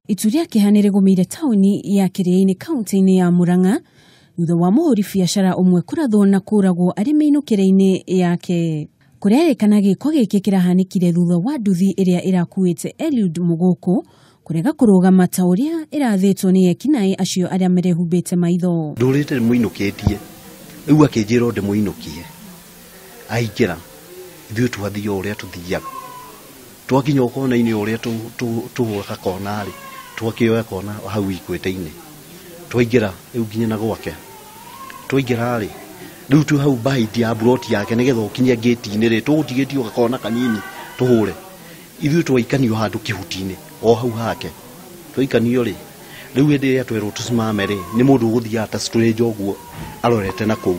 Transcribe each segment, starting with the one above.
Itu rĩa kĩeha nĩ rĩgũmĩire taũni ya Kĩrĩainĩ kaunti-inĩ ya Murang'a thutha wa mũhũri biacara ũmwe kũrathwo na kũragwo arĩ mĩinũkĩre-inĩ yake. Kũrerĩkana gĩko gĩkĩ kĩrahanĩkire thutha wa nduthi ĩrĩa ĩrakuĩte Eliud Mũgũkũ kũrega kũrũgama ta ũrĩa ĩrathĩtwo nĩ ekinaĩ acio arĩa merehumbĩte maitho. Ndũrĩte ndĩmũinũkĩtie, rĩu akĩnjĩra o ndĩmũinũkie. Aingĩra, ithuĩ twathiĩ o ũrĩa tũthiaga. Twakinya o kona-inĩ o ũrĩa tũhũraga kona-rĩ, twakĩoya kona hau Equity-inĩ. Twaingĩra rĩu nginya na gwake. Twaingĩra-rĩ, rĩu twĩ hau behind ya mburoti yake nĩgetha ũkinye ngĩti-inĩ rĩ, tũgũtigĩtio gakona kanini tũhũre. Ithuĩ twaikanio handũ kĩhuti-inĩ o hau hake. Twaikanio rĩ, rĩu hĩndĩ ĩrĩa twerwo tũcimame rĩ, nĩ mũndũ ũgũthiaga ta stranger ũguo arorete na kũu.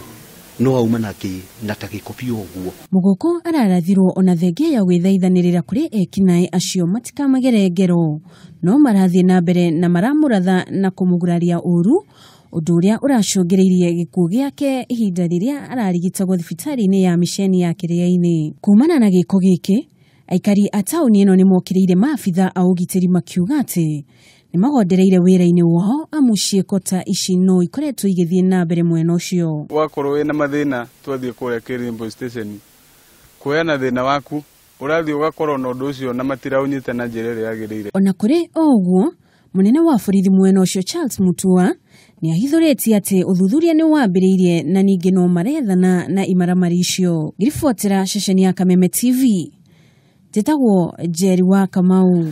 No auma na kĩ na ta gĩkobia ũguo. Mũgũkũ ararathirwo ona thengia ya gwĩthaithanĩrĩra kũrĩ ekinaĩ acio matikamagere ngero, no marathiĩ na mbere na maramũratha na kũmũguraria ũru, ũndũ ũrĩa ũracũngĩrĩirie gĩkuũ gĩake ihinda rĩrĩa ararigitagwo thibitarĩ-inĩ ya mĩceni ya Kĩrĩainĩ. Kumana na gĩko gĩkĩ, aikari a taũni ĩno nĩ mokĩrĩire maabitha a ũgitĩri makiuga atĩ nĩ magondereire wĩra-inĩ wao amu ciĩko ta ici no ikoretwo igĩthiĩ na mbere mwena ũcio. Wakorwo wĩna mathĩna twathiĩ kũrĩa Kĩrĩainĩ police station kũheana thĩna waku, ũrathiĩ ũgakorwo na ũndũ ũcio na matiraũnyita na njĩra ĩrĩa yagĩrĩire. Ona kũrĩ o ũguo, mũnene wa borithi mwena ũcio Charles Mutua nĩ ahithũrĩtie atĩ ũthuthuria nĩ wambĩrĩirie na ningĩ no marethana na imaramari icio. Ngĩribotera ceceni ya Kameme TV, njĩtagwo Njeri wa Kamau.